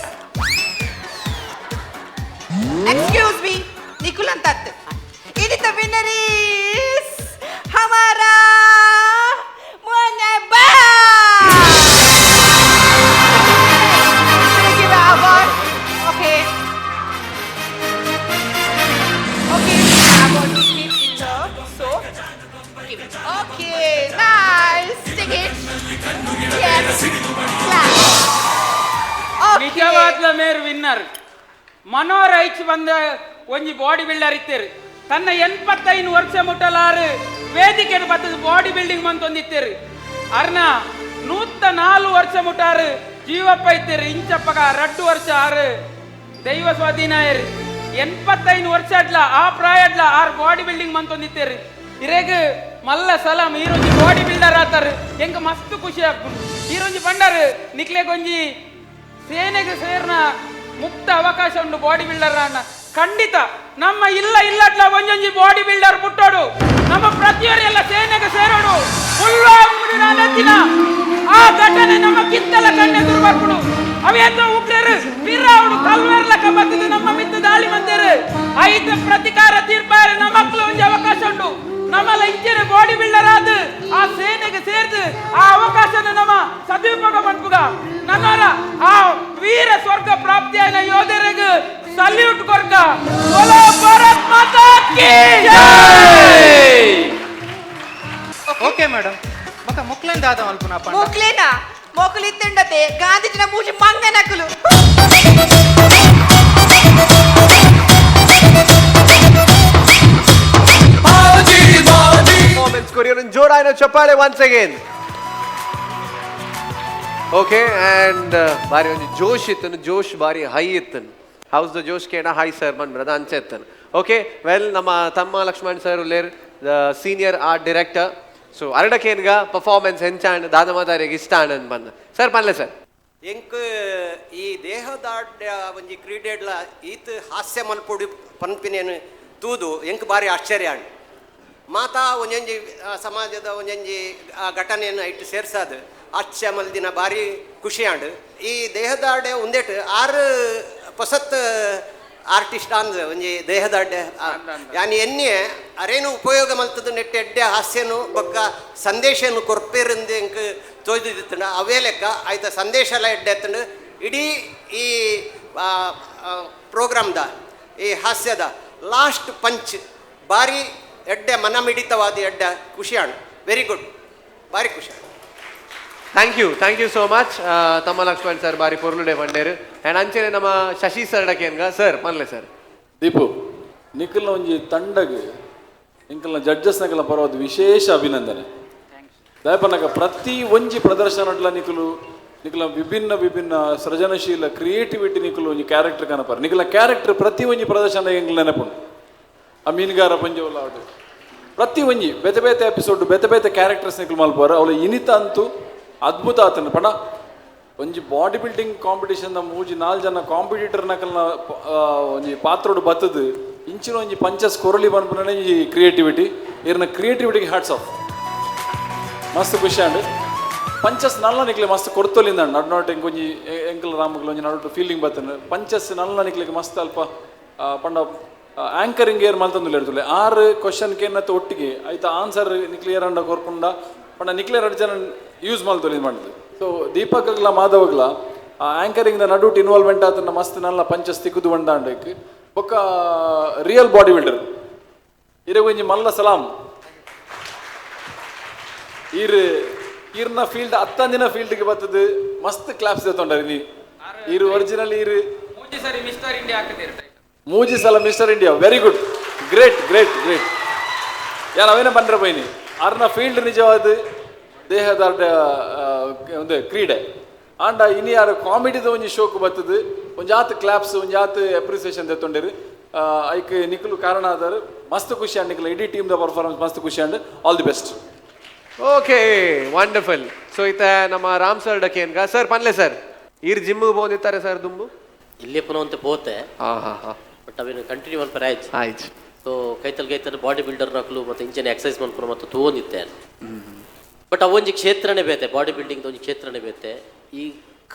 excuse me Nikul ಅಂತ ಇನಿತ ವಿನ್ನರ್ is ಹಮಾರಾ ಮುನ್ನೆ. Okay. Okay, I want to keep it up. So, give it. Okay, nice. Take it. Yes. Clap. Okay. ನಿಜವಾದ್ಲ ಮೇರ್ ವಿನ್ನರ್ ಮನೋಹರ್ ಐಚ್ ಬಂದ ಒಂಜಿ ಬಾಡಿ ಬಿಲ್ಡರ್ ಇತ್ತೇರು. ತನ್ನ 85 ವರ್ಷ ಮುಟ್ಟಲಾರು ವೇದಿಕೆ ಬತ್ತದ ಬಾಡಿ ಬಿಲ್ಡಿಂಗ್ ಮಂತೊಂದಿತ್ತೇರು. ಅರ್ನ 104 ವರ್ಷ ಮುಟ್ಟಾರು ಜೀವಪ್ಪ ಇತ್ತೇರು. ಇಂಚಪ್ಪಗ 2 ವರ್ಷ ಆರು ದೈವ ಸ್ವಾಧೀನ 85 ವರ್ಷ ಅಡ್ಲ ಆ ಪ್ರಾಯ ಅಡ್ಲ ಆರು ಬಾಡಿ ಬಿಲ್ಡಿಂಗ್ ಮಂತೊಂದಿತ್ತೇರು. ಇರೇಗ್ ಮಲ್ಲ ಸಲಾಮ್ ಈರೊಂಜಿ ಬಾಡಿ ಬಿಲ್ಡರ್ ಆತಾರು. ಎಂಕ್ ಮಸ್ತ್ ಖುಷಿ ಆಗ್ತುಂಡು. ಈರೊಂಜಿ ಪಂಡರು ನಿಕ್ಲೆಗೊಂಜಿ ಸೇನೆಗೆ ಸೇರ್ನ ಮುಕ್ತ ಅವಕಾಶ ಉಂಡು ಬಾಡಿ ಬಿಲ್ಡರ್ ಅನ್ನ. ಖಂಡಿತ ನಮ್ಮ ಇಲ್ಲ ಇಲ್ಲಟ್ಲ ಒಂಜೊಂಜಿ ಬಾಡಿ ಬಿಲ್ಡರ್ ಪುಟ್ಟೋಡು, ನಮ್ಮ ಪ್ರತಿಯೊರೆಲ್ಲ ಸೇನೆಗೆ ಸೇರೋಡು. ಪುಲ್ವಾಮ ಆ ಘಟನೆ ನಮ್ಮ ಕಿತ್ತಲ ಕಣ್ಣೆದುರು ಬರ್ಪುಡು. ಅವೇತ ಉಗ್ರರು ಪಿರಾವುಡು ಕಲ್ವರ್ಲಕ ಬತ್ತಿದ್ದು ನಮ್ಮ ಮಿತ್ತು ದಾಳಿ ಮಂದಿರು. ಐತ ಪ್ರತಿಕಾರ ತೀರ್ಪಾರೆ ನಮಕ್ಲು ಒಂಜಿ ಅವಕಾಶ ಉಂಡು. ನಮ್ಮಲ್ಲ ಇಂಚಿನ ಬಾಡಿ ಬಿಲ್ಡರ್ ಆದ ಆ ಸೇನೆಗೆ ಸೇರ್ದು ಆ ಅವಕಾಶನ ನಮ್ಮ ಸದುಪಯೋಗ ಮನ್ಪುಗ. ನನ್ನವರ ಆ ವೀರ ಸ್ವರ್ಗ ಪ್ರಾಪ್ತಿಯಾದ ಯೋಧರಿಗೆ ಸಲ್ಯೂಟ್ ಕೊರ್ಕ. ಬೋಲೋ ಭಾರತ್ ಮಾತಾ ಕಿ ಜೈ. ಓಕೆ ಮೇಡಮ್, ಮಕ್ಕ ಮುಕ್ಲೇನ್ ದಾದ ಮಲ್ಪುನ ಪಂಡ ಮೊಕ್ಲೇನಾ ಮೊಕಲಿ ತಿಂಡತೆ ಗಾಂಧೀಜಿನ ಮೂಜಿ ಮಂಗನಕುಲು. ಪರ್ಫಾರ್ಮೆನ್ಸ್ ಕೊರಿಯರ್ ಜೋರಾಯಿನ ಚಪ್ಪಾಳೆ once again. Okay, and ಬಾರಿ ಒಂಜಿ ಜೋಶ್ ಇತ್ತನು, ಜೋಶ್ ಬಾರಿ ಹೈ ಇತ್ತನು. ಹೌಸ್ the ಜೋಶ್ ಕೇಣ ಹೈ ಸರ್ ಮನ್ ಬ್ರದರ್ ಅಂಚೆತ್ತನು. ಓಕೆ, ವೆಲ್ ನಮ್ಮ ತಮ್ಮ ಲಕ್ಷ್ಮಣ್ ಸರ್ ಉಲ್ಲೇರ್, the senior art director. So ಅರಡಕೇನ್ಗ performance ಹೆಂಚಾಂಡ್ ದಾದ ಮಾತಾರಿಗೆ ಇಷ್ಟ ಆನಂದ್ ಬಂದ ಸರ್ ಪನ್ಲೆ ಸರ್. ಎಂಕ್ ಈ ದೇಹದಾಡ್ಯ ಒಂಜಿ ಕ್ರೀಡೆಡ್ಲ ಈತ್ ಹಾಸ್ಯ ಮಲ್ಪೊಡಿ ಪನ್ಪಿನೇನು ತೂದು ಎಂಕ್ ಬಾರಿ ಆಶ್ಚರ್ಯ ಆಂಡ್. ಮಾತಾ ಒಂಜೊಂಜಿ ಸಮಾಜದ ಒಂಜೊಂಜಿ ಘಟನೆಯನ್ನು ಇಟ್ಟು ಸೇರ್ಸಾದು ಹಾಸ್ಯ ಮಲ್ದಿನ ಭಾರಿ ಖುಷಿ ಆಂಡ್. ಈ ದೇಹದಾಡ್ಯ ಉಂದೆಟ್ ಆರು ಪೊಸತ್ ಆರ್ಟಿಸ್ಟ್ ಅಂದ್ ಒಂಜಿ ದೇಹದಾಡ್ಯ ಯಾನಿ ಎನ್ನೆ ಅರೇನು ಉಪಯೋಗ ಮಲ್ತದ ನೆಟ್ ಎಡ್ಡೆ ಹಾಸ್ಯನು ಬೊಕ್ಕ ಸಂದೇಶನು ಕೊರ್ಪೇರಿಂದ ಎಂಕ್ ತೋಯ್ದಿತ್ತಂಡ ಅವೇ ಲೆಕ್ಕ ಆಯ್ತ ಸಂದೇಶ ಎಲ್ಲ ಎಡ್ಡೆ ಎತ್ತಂಡು ಇಡೀ ಈ ಪ್ರೋಗ್ರಾಮ್ದ ಈ ಹಾಸ್ಯದ ಲಾಸ್ಟ್ ಪಂಚ್ ಭಾರಿ ಎಡ್ಡೆ ಮನಮಿಡಿತವಾದ ಎಡ್ಡೆ ಖುಷಿ ಆಂಡ್. ವೆರಿ ಗುಡ್, ಭಾರಿ ಖುಷಿ. Thank you, thank you so much ತಮ್ಮ ಲಕ್ಷ್ಮಣ್ ಸರ್ ಬಾರಿ ಪೊರ್ಲುಡೆ ಬಂಡೇರು. ಆ್ಯಂಡ್ ಅಂಚೆನೆ ನಮ್ಮ ಶಶಿ ಸರ್ ಡಕೇನ್ಗ ಸರ್ ಪನ್ಲೆ ಸರ್. ದೀಪು ನಿಖಲ್ನ ಒಂಜಿ ತಂಡಗ್ ಎಂಕಲ್ನ ಜಡ್ಜಸ್ ನಕಲ ಪರವಾದ ವಿಶೇಷ ಅಭಿನಂದನೆ. ದಯಪನಕ ಪ್ರತಿ ಒಂಜಿ ಪ್ರದರ್ಶನ ನಿಖಲು ನಿಖಲ ವಿಭಿನ್ನ ವಿಭಿನ್ನ ಸೃಜನಶೀಲ ಕ್ರಿಯೇಟಿವಿಟಿ ನಿಖಲು ಒಂಜಿ ಕ್ಯಾರೆಕ್ಟರ್ ಕನಪರ್. ನಿಖಲ ಕ್ಯಾರೆಕ್ಟರ್ ಪ್ರತಿ ಒಂಜಿ ಪ್ರದರ್ಶನ ಎಂಕಲ್ ನೆನಪುಂಡು. ಆ ಮೀನುಗಾರ ಪಂಜೋಲ ಆಡು ಪ್ರತಿ ಒಂಜಿ ಬೇತೆ ಬೇತೆ ಎಪಿಸೋಡ್ ಬೇತೆ ಬೇತೆ ಕ್ಯಾರೆಕ್ಟರ್ಸ್ ನಿಖಲ್ ಮಲ್ಪುವಾರ. ಅವಳು ಇನಿತ ಅಂತೂ ಅದ್ಭುತ ಆತನ ಪಣ ಒಂಜಿ body building competition ಮೂಜಿ ನಾಲ್ ಜನ ಕಾಂಪಿಟೇಟರ್ ನಕಲ್ನ ಒಂಜಿ ಪಾತ್ರೋಡು ಬತ್ತದು ಇಂಚಿನ ಒಂಜಿ ಪಂಚಸ್ ಕೊರಲಿ ಪನ್ಪುನ ಈ ಕ್ರಿಯೇಟಿವಿಟಿ ಇರ್ನ ಕ್ರಿಯೇಟಿವಿಟಿಗೆ ಹ್ಯಾಟ್ಸ್ ಆಫ್. ಮಸ್ತ್ ಖುಷಿ ಆಂಡ್. ಪಂಚಸ್ ನಲ್ಲ ನಿಕ್ಲೆ ಮಸ್ತ್ ಕೊರ್ತೊಲಿಂದ ನಡು not ಎಂಕೊಂಜಿ ಎಂಕಲ್ ರಾಮಗ್ಲ ಒಂಜಿ ನಡು ಫೀಲಿಂಗ್ ಬತ್ತನ ಪಂಚಸ್ ನಲ್ಲ ನಿಕ್ಲೆಗೆ ಮಸ್ತ್ ಅಲ್ಪ ಪಂಡ ಆಂಕರಿಂಗ್ ಏರ್ ಮಲ್ತಂದುಲ್ಲ ಇರ್ತುಲೆ ಆರು ಕ್ವಶನ್ ಕೇನತ್ತ ಒಟ್ಟಿಗೆ ಆಯ್ತಾ ಆನ್ಸರ್ ನಿಕ್ಲಿಯರ್ ಅಂಡ ಕೊರ್ಪುಂಡ ಪಂಡ ನಿಕ್ಲೆ ಎರಡು ಜನ ಯೂಸ್ ಮಲ್ತೊಲಿ ಮಾಡಿದ್ದು. ಸೊ ದೀಪಕ್ಲ ಮಾಧವಗ್ಲ ಆ ಆಂಕರಿಂಗ್ the ನಡುಟ್ ಇನ್ವಾಲ್ವ್ಮೆಂಟ್ ಆತನ ಮಸ್ತ್ ನಲ್ಲ ಪಂಚಸ್ ತಿಕ್ಕುದು ಬಂದಾಂಡಕ್ಕೆ ಬೊಕ್ಕ real body builder ಇರಗೊಂಜಿ ಮಲ್ಲ ಸಲಾಮ್. ಈರ್ ಈರ್ನ ಫೀಲ್ಡ್ ಹತ್ತಂದಿನ ಫೀಲ್ಡ್ಗೆ ಬರ್ತದೆ ಮಸ್ತ್ ಕ್ಲಾಪ್ಸ್ ತೊಂಡರಿ ನೀ ಈರು ಒರಿಜಿನಲ್ ಈರು ಮೂಜಿ ಸರಿ ಮಿಸ್ಟರ್ ಇಂಡಿಯಾ ಹಾಕದಿರ ಮೂಜಿ ಸಲ mister India. Very good, great great great. ಯಾನ್ ಅವೇನ ಬಂದ್ರೆ ಬೈನಿ ಅರ್ನ ಫೀಲ್ಡ್ ನಿಜವಾದ ದೇಹದ ಒಂದು ಕ್ರೀಡೆ ಆಂಡ ಇನಿ ಯಾರು ಕಾಮಿಡಿದ ಒಂಜಿ ಶೋಕ್ ಬರ್ತದೆ ಒಂಜಾತ್ ಕ್ಲಾಪ್ಸ್ ಒಂಜಾತ್ ಅಪ್ರಿಸಿಯೇಷನ್ ತೆತ್ತೊಂಡಿರು. ಐಕ್ ನಿಖಲು ಕಾರಣ ಆದಾರು ಮಸ್ತ್ ಖುಷಿ ಆಂಡ್. ನಿಖಲು ಇಡೀ ಟೀಮ್ the performance ಮಸ್ತ್ ಖುಷಿ and all the best. Okay, wonderful. So ಇತ ನಮ್ಮ ರಾಮ್ ಸರ್ ಡಕೇನ್ಗ ಸರ್ ಪನ್ಲೆ ಸರ್. ಈರ್ ಜಿಮ್ ಬೋದಿತ್ತಾರೆ ಸರ್ ದುಂಬು ಇಲ್ಲಿ ಪುನಃ ಪೋತೆ ಹಾ ಹಾ ಹಾ ಬಟ್ ಅವೇನು ಕಂಟಿನ್ಯೂ ಮಲ್ಪರೆ ಆಯ್ತು ಆಯ್ತು. ಸೊ ಕೈತಲ್ ಕೈತಲ್ ಬಾಡಿ ಬಿಲ್ಡರ್ ನಕಲು ಮತ್ತು ಇಂಚನೆ ಎಕ್ಸಸೈಸ್ ಮಲ್ಪುನ ಮತ್ತು ತೂವೊಂದಿತ್ತೆ. ಬಟ್ ಅವೊಂಜಿ ಕ್ಷೇತ್ರನೇ ಬೇತೆ, ಬಾಡಿ ಬಿಲ್ಡಿಂಗ್ ಒಂಜಿ ಕ್ಷೇತ್ರನೇ ಬೇತೆ, ಈ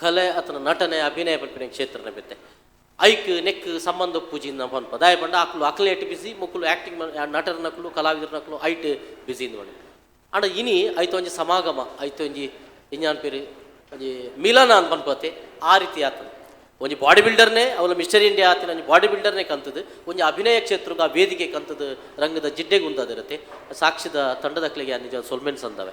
ಕಲೆ ಅಥವಾ ನಟನೆ ಅಭಿನಯ ಪನ್ಪಿನ ಕ್ಷೇತ್ರನೇ ಬೇತೆ. ಐಕ್ ನೆಕ್ ಸಂಬಂಧ ಪೂಜಿಂದ ಪನ್ಪ ದಾಯ ಪಂಡ ಅಕ್ಲು ಅಕ್ಲೇಟ್ ಬಿಸಿ ಮುಕ್ಕುಲು ಆ್ಯಕ್ಟಿಂಗ್ ನಟರ ನಕಲು ಕಲಾವಿದರ ನಕಲು ಐಟ್ ಬಿಸಿ ಇಂದು ಪಂಡ. ಆಂಡ ಇನಿ ಐತ ಒಂಜಿ ಸಮಾಗಮ ಐತ ಒಂಜಿ ಇಂಜಾನ್ ಪೇರು ಒಂಜಿ ಮಿಲನ ಅಂತ ಪನ್ಪತೆ ಆ ರೀತಿ ಆತದ. ಒಂಜಿ ಬಾಡಿ ಬಿಲ್ಡರ್ನೇ ಅವಳ ಮಿಸ್ಟರ್ ಇಂಡಿಯಾ ಆತಿನ ಒಂಜಿ ಬಾಡಿ ಬಿಲ್ಡರ್ನೇ ಕಂತದ್ದು ಒಂಜಿ ಅಭಿನಯ ಕ್ಷೇತ್ರಕ್ಕೆ ಆ ವೇದಿಕೆ ಕಂತದ್ದು ರಂಗದ ಜಿಡ್ಡೆಗೆ ಉಂದಾದಿರುತ್ತೆ. ಸಾಕ್ಷಿದ ತಂಡದಕ್ಲಿಗೆ ನಿಜ ಸೊಲ್ಮೆನ್ಸ್ ಅಂದವೆ.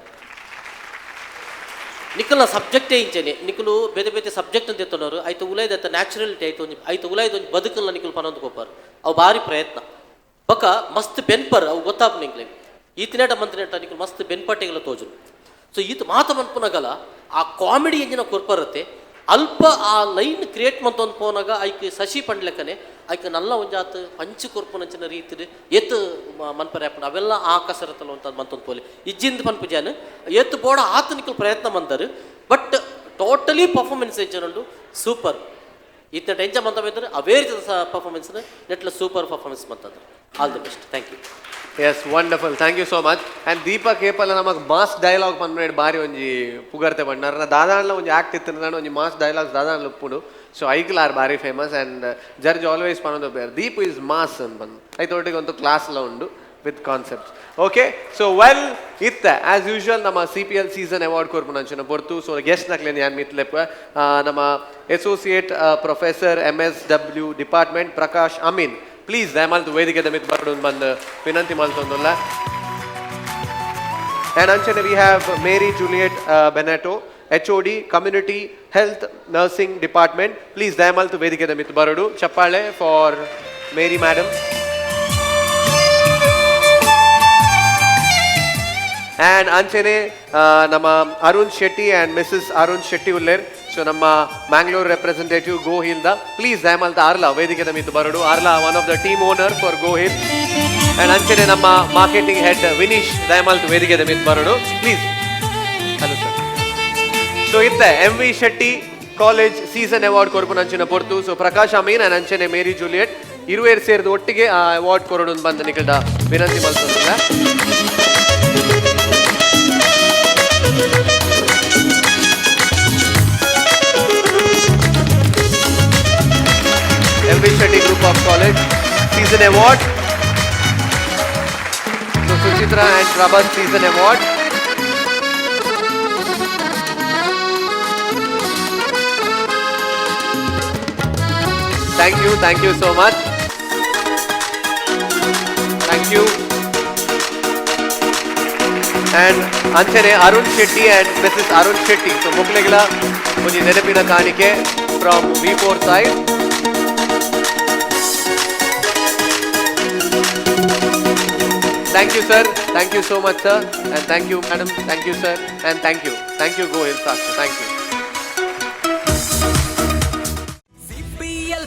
ನಿಖಲ್ನ ಸಬ್ಜೆಕ್ಟೇ ಇಂಚನೆ ನಿಖಲು ಬೇತೆ ಬೇತೆ ಸಬ್ಜೆಕ್ಟ್ ಅಂತ ಎತ್ತನವರು ಆಯ್ತು ಉಲೈದ ನ್ಯಾಚುರಲಿಟಿ ಆಯ್ತು ಒಂಜಿ ಆಯ್ತು ಉಲೈದ ಒಂಜಿ ಬದುಕಲ್ಲ ನಿಖಲ್ ಪನೊಂದು ಕೊಪ್ಪರ್ ಅವು ಭಾರಿ ಪ್ರಯತ್ನ ಬಕ ಮಸ್ತ್ ಬೆನ್ಪರ್ ಅವು ಗೊತ್ತಾಪ ನಿಂಕ್ಲೆ ಈತಿನೇಟ ಮಂತ್ರಿನೇಟ ನಿಖಲ್ ಮಸ್ತ್ ಬೆನ್ಪಟ್ಟೆಗೆಲ್ಲ ತೋಜುನು. ಸೊ ಈತ ಮಾತ ಮನ್ಪುನಗಲ ಆ ಕಾಮಿಡಿ ಎಂಜಿನ ಕೊರ್ಪರತ್ತೆ ಅಲ್ಪ ಆ ಲೈನ್ ಕ್ರಿಯೇಟ್ ಮಂತೊಂದು ಪೋನಾಗ ಐಕ್ ಶಶಿ ಪಂಡ್ಲೆಕ್ಕನೆ ಐಕ್ ನಲ್ಲ ಒಂಜಾತ್ ಪಂಚು ಕೊರ್ಪುನಂಚಿನ ರೀತಿಡ್ ಏತ್ ಮನ್ಪರೆ ಆಪುಂಡು ಅವೆಲ್ಲ ಆ ಕಸರತ್ತಲ್ಲ ಅಂತ ಮಂತೊಂದು ಪೋಲಿ ಇಜ್ಜಿಂದ ಪನ್ಪು ಜಾನ್ ಏತ್ ಬೋಡ ಆತ ನಿಕಲ್ ಪ್ರಯತ್ನ ಮಂದರು. But totally performance ಎಂಚನುಂಡು super. ಇತ್ತ ಎಂಚ ಮಂತ ಬೈತಾರೆ ಅವೇ ರೀತಿಯ ಪರ್ಫಾರ್ಮೆನ್ಸ್ ನೆಟ್ಲ ಸೂಪರ್ ಪರ್ಫಾರ್ಮೆನ್ಸ್ ಮಂತಂದ್ರೆ. All the best, thank you. Yes, wonderful, thank you so much. And Deepak ಏಪಲ್ಲ ನಮಗೆ ಮಾಸ್ ಡೈಲಾಗ್ ಪನ್ಪುನೇಟ್ ಬಾರಿ ಒಂಜಿ ಪುಗರ್ತೆ ಪಂಡ ದಾದಾನ್ಲ ಒಂಜಿ ಆಕ್ಟ್ ಇತ್ತು ಒಂಜಿ ಮಾಸ್ ಡೈಲಾಗ್ಸ್ ದಾದಾನ್ಲ ಉಪ್ಪುಂಡು. ಸೊ ಐಕ್ಲ ಆರ್ ಬಾರಿ ಫೇಮಸ್ ಆ್ಯಂಡ್ ಜಡ್ಜ್ ಆಲ್ವೇಸ್ ಪನೊಂದು ಬೇರೆ ದೀಪ್ is mass ಅಂತ ಬಂದು ಐತೊಟ್ಟಿಗೆ ಒಂದು ಕ್ಲಾಸ್ಲ ಉಂಡು with concepts. Okay, so well ಇತ್ತ ಆಸ್ ಯೂಶುವಲ್ ನಮ್ಮ CPL season award ಕೊರ್ಪುನ ಅಂಚಿನ ಪೊರ್ತು. ಸೊ ಗೆಸ್ಟ್ ನಕ್ಲೆನ್ ಯಾನ್ ಮಿತ್ಲೆಪ್ಪ ನಮ್ಮ associate professor MSW department Prakash Amin please ದಯಮಾಲ್ತು ವೇದಿಕೆದ ಮಿತ್ ಬರಡು ಬಂದು ವಿನಂತಿ ಮಲ್ತೊಂದುಲ್ಲ. ಆ್ಯಂಡ್ ಅಂಚನೆ we have Mary Juliet Benetto, HOD community health nursing department. Please ದಯಮಾಲ್ತು ವೇದಿಕೆದ ಮಿತ್ ಬರಡು. ಚಪ್ಪಾಳೆ ಫಾರ್ ಮೇರಿ ಮೇಡಮ್. ಆ್ಯಂಡ್ ಅಂಚನೆ ನಮ್ಮ ಅರುಣ್ ಶೆಟ್ಟಿ ಆ್ಯಂಡ್ ಮಿಸಸ್ ಅರುಣ್ ಶೆಟ್ಟಿ ಉಲ್ಲೇರ್. ಸೊ ನಮ್ಮ Mangalore representative go hill the please ದಯಮಾಲ್ತ Arla ವೇದಿಕೆದ ಮಿತ್ತು ಬರಡು. Arla one of the team owner for Go Hill. And ಅಂಚನೆ ನಮ್ಮ ಮಾರ್ಕೆಟಿಂಗ್ ಹೆಡ್ ವಿನೀಶ್ ದಯಮಾಲ್ತ ವೇದಿಕೆದ ಮಿತ್ತು ಬರಡು ಪ್ಲೀಸ್. Hello sir. So ಇತ್ತ MV Shetty college season award ಕೊರ್ಪುನ ಅಂಚಿನ ಪೊರ್ತು. ಸೊ ಪ್ರಕಾಶ್ ಅಮೀನ್ ಆ್ಯಂಡ್ ಅಂಚನೆ ಮೇರಿ ಜೂಲಿಯಟ್ ಇರುವೇರ್ ಸೇರಿದ ಒಟ್ಟಿಗೆ ಆ ಅವಾರ್ಡ್ ಕೊರಡು ಬಂದ ನಿಖಿಲ್ಡ ವಿನಂತಿ ಮಲ್ತೊಂದುಲ್ಲ. MV Shetty Group of College Season Award. So Suchitra and Prabhat Season Award. Thank you so much. Thank you. And ಅಂಚನೆ Arun Shetty and Mrs Arun Shetty. So ಮೊಕ್ಲೆಗಳ ಒಂಜಿ ನೆನಪಿನ ಕಾಣಿಕೆ from V4 side. Thank you sir, thank you so much sir, and thank you madam, thank you sir, and thank you, thank you Go Hill Sastra, thank you. CPL